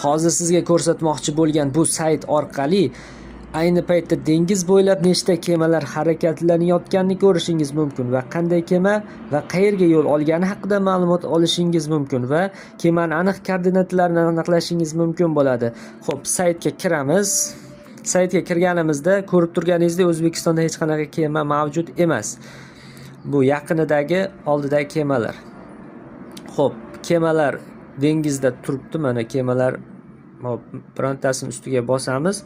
Hozir sizga ko'rsatmoqchi bo'lgan bu sayt orqali ayni paytda dengiz bo'ylab nechta kemalar harakatlanayotganini ko'rishingiz mumkin va qanday kema va qayerga yo'l olgani haqida ma'lumot olishingiz mumkin va kemani aniq koordinatalarini aniqlashingiz mumkin bo'ladi. Xo'p, saytga kiramiz. Saytga kirganimizda ko'rib turganingizdek, O'zbekistonda hech qanaqa kema mavjud emas. Bu yaqinidagi, oldidagi kemalar. Xo'p, kemalar dengizda turibdi, mana kemalar. Hop, birontasini ustiga bosamiz.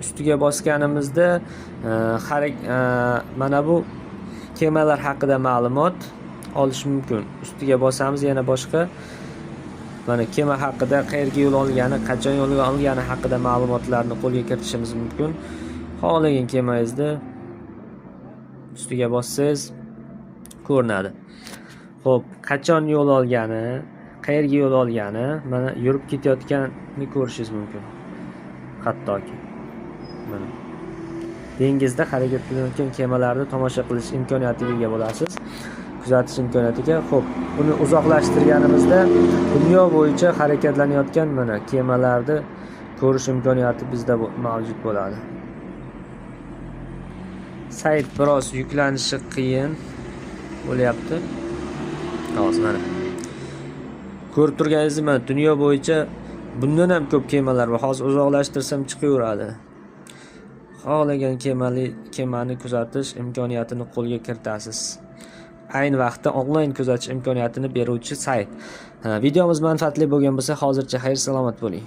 Ustiga bosganimizda mana bu kemalar haqida ma'lumot olish mumkin. Ustiga bosamiz, yana boshqa, mana kema haqida, qayerga yo'l olgani, qachon yo'l olgani haqida ma'lumotlarni qo'lga kiritishimiz mumkin. Xohlagan kemangizni ustiga bossangiz ko'rinadi. Xo'p, qachon yo'l olgani, qayerga yo'l olgani, mana yurib ketayotganini ko'rishingiz mumkin. Hattoki mana dengizda harakatlanayotgan kemalarni tomosha qilish imkoniyatiga ega bo'lasiz. Kuzatish imkoniyatiga. Xo'p, uni uzoqlashtirganimizda dunyo bo'yicha harakatlanayotgan mana kemalarni ko'rish imkoniyati bizda mavjud bo'ladi. Sayt biroz yuklanishi qiyin bo'lyapti. Hozir mana ko'rib turganingizdek, mana dunyo bo'yicha bundan ham ko'p kemalar bor. Hozir uzoqlashtirsam chiqaveradi. Xohlagan kemani kuzatish imkoniyatini qo'lga kiritasiz. Ayni vaqtda onlayn kuzatish imkoniyatini beruvchi sayt. Ha, videomiz manfaatli bo'lgan bo'lsa, hozircha xayr salomat bo'ling.